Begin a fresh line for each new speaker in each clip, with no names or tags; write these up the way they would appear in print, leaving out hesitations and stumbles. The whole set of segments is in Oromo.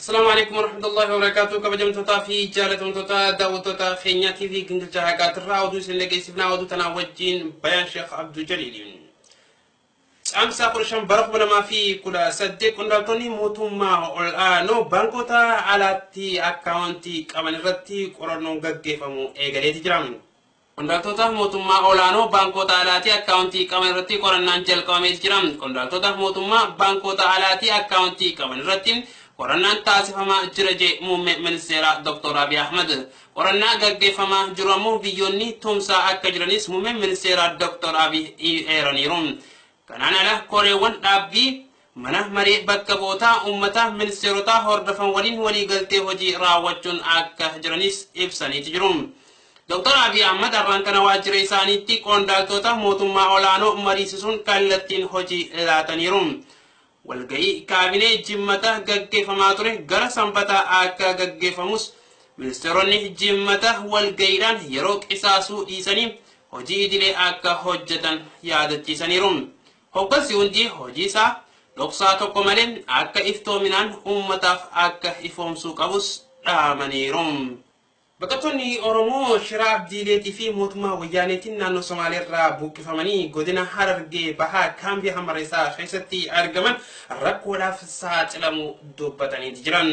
Assalamu alaikum warahmatullahi wabarakatuh. Kabajamtootaa fi jaalatamtoota daawwattoota keenyaatii fi gingilchaa haqaatirraa oduu isin dhageessifnaa oduu tanaa wajjin Bayaan Sheekh Abdul Jaliiliin. Caamsaa 15 bara 2018 qondaaltonni mootummaa ol'aanoo baankota alaatti akkaawuntii qaban irratti qorannoon gaggeeffamu eegaleeti jira. Qondaaltota mootummaa olaanoo baankota alaatii akkaawuntii qaban irratti qorannaan jalqabameeti jira. Qondaaltota mootummaa baankota alaatii akkaawuntii qaban irratti qorannaan taasifamaa jira jee muummee ministeeraa Dr. Abiy Ahmad. Qorannaa gaggeeffamaa jiru ammoo biyyoonni tumsaa akka jiranis muummeen ministeeraa Dr. Abiy eeraniiru. Kanaan ala koreewwan dhaabbii mana maree bakka bu'ootaa uummataa ministeerotaa hordofan waliin waliigaltee hojii raawwachuun akka jiranis ibsaniiti jiru. Dr. Abiy Ahmad har'aan kana waajjira isaaniitti qondaaltota mootummaa olaanoo mariisisuun kallattiin hojii laataniiru. Walga'ii kaabinee jimmata gaggeeffamaa ture gara sanbataa akka gaggeeffamus ministeeronni jimmata walga'iidhaan yeroo qisaasuu dhiisanii hojii idilee akka hojjetan yaadachiisaniiru. Hoggansi hundi hojii isaa dhoksaa tokko malee akka iftoominaan uummataaf akka ifoomsuu qabus dhaamaniiru. Baqattoonni Oromoo Shira Abdiileetii fi mootummaa Wayyaaneetiin naannoo Somaaleerraa buqqifamanii godina Harargee Bahaa Kaambii Hamareessaa keessatti argaman rakkoodhaaf saaxilamuu dubbataniiti jiran.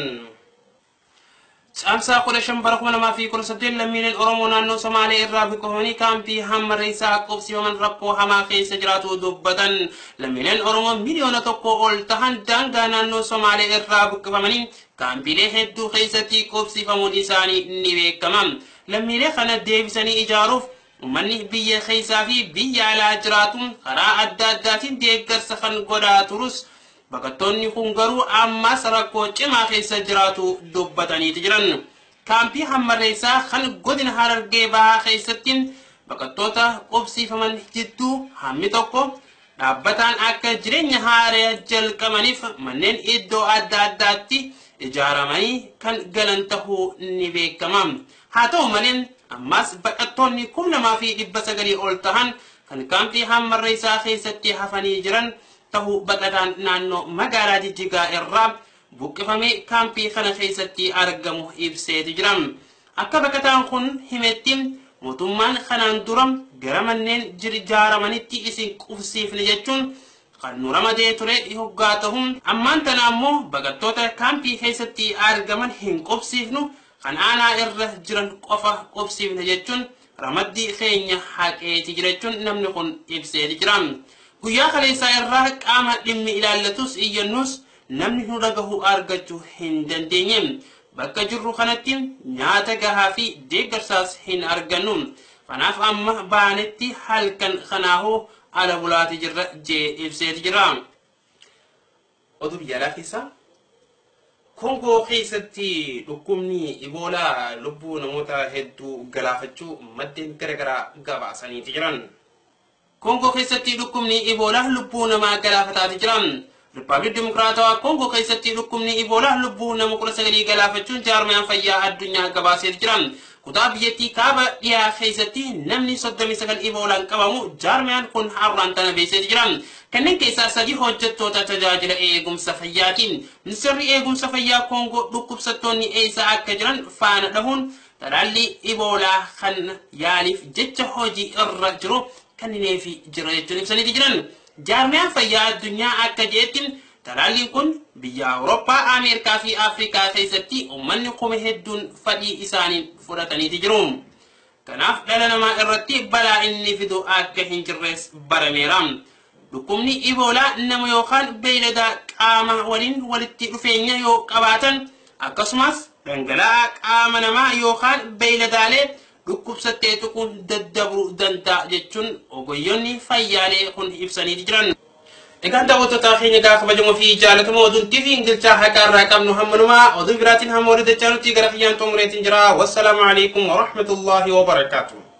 Caamsaa 15 bara 2018 lammiileen Oromoo naannoo Somaalee irraa buqqifamanii kaampii Hamareessaa qubsiifaman rakkoo hamaa keessa jiraatu dubbatan. Lammiileen Oromoo miliyoona tokko ol tahan daangaa naannoo Somaalee irraa buqqifamanii kaampiilee hedduu keessatti qubsiifamuun isaanii ni beekama. Lammiilee kana deebisanii ijaaruuf uummanni biyya keessaa fi biyya alaa jiraatu karaa adda addaatiin deeggarsa kan godhaa turus baqattoonni kun garuu ammas rakkoo cimaa keessa jiraatu dubbataniiti jiran. Kaampii Hammarreessaa kan godina Harargee Bahaa keessatti baqattoota qubsiifaman jidduu hammi tokko dhaabbataan akka jireenya haaraa jalqabaniif manneen iddoo adda addaatti ijaaramanii kan galan tahuu ni beekama. Haa ta'u malee ammas baqattoonni 2900 ol tahan kan kaampii Hammarreessaa keessatti hafanii jiran tahuu baqataan naannoo magaalaa Jijjigaa irraa buqqifamee kaampii kana keessatti argamu ibseeti jira. Akka baqataan kun himetti mootummaan kanaan dura gara manneen ijaaramanitti isin qubsiifne jechuun kan nu ramadee ture hoggaa tahu ammaan tana ammoo baqattoota kaampii keessatti argaman hin qubsiifnu kan aanaa irra jiran qofa qubsiifne jechuun ramaddii keenya haqeeti jira jechuun namni kun ibseeti jira. Guyyaa kaleessaa irraa qaama dhimmi ilaallatus iyyannus namni nu dhagahu argachuu hin dandeenye. Bakka jirru kanatti nyaata gahaa fi deeggarsaas hin argannu. Kanaaf amma baanetti halkan kanaahuu ala bulaati jirra jee ibseeti jira. Oduu biyya alaa keessaa Koongoo keessatti dhukkubni Iboolaa lubbuu namoota hedduu galaafachuu maddeen garaagaraa gabaasaniiti jiran. Koongoo keessatti dhukkubni Iboolaa lubbuu namaa galaafataati jira. Riippaabilik Dimokiraatawaa Koongoo keessatti dhukkubni Iboolaa lubbuu nama 19 galaafachuun jaarmiyaan fayyaa addunyaa gabaaseeti jira. Kutaa biyyattii kaaba dhiyaa keessatti namni 39 Iboolaan qabamu jaarmiyaan kun har'aan tana beeksisee jira. Kanneen keessaa 3 hojjettoota tajaajila eegumsa fayyaati. Ministeerri eegumsa fayyaa Koongoo dhukkubsattoonni eessa akka jiran faana dhahuun talaallii Iboolaa kan yaaliif jecha hojii irra jiru kenneefii jira jechuun ibsaniiti jiran. Jaarmiyaan fayyaa addunyaa akka jedhetti talaalliin kun biyya Awurooppaa, Ameerikaa fi Afrikaa keessatti uummanni kuma hedduun fedhii isaaniin fudhataniiti jiru. Kanaaf dhala namaa irratti balaa inni fidu akka hin jirres barameera. Dhukkubni Iboolaa nama yookaan beeyladaa qaama waliin walitti dhufeenya yoo qabaatan akkasumas dhangala'aa qaama namaa yookaan beeyladaalee dhukkubsattee tuquun daddabruu danda'a jechuun ogeeyyonni fayyaalee kun ibsaniiti jiran. Egaan daawwattoota keenya egaa kabajamoo fi jaalatamoo oduun TV Ingilchaa haqaa irraa qabnu hammanumaa oduu biraatiin hamma walitti dachaanutti gara kiyyaan xumureetiin jira. Wassalaamu alaikum warahmatullahi wabarakaatuh.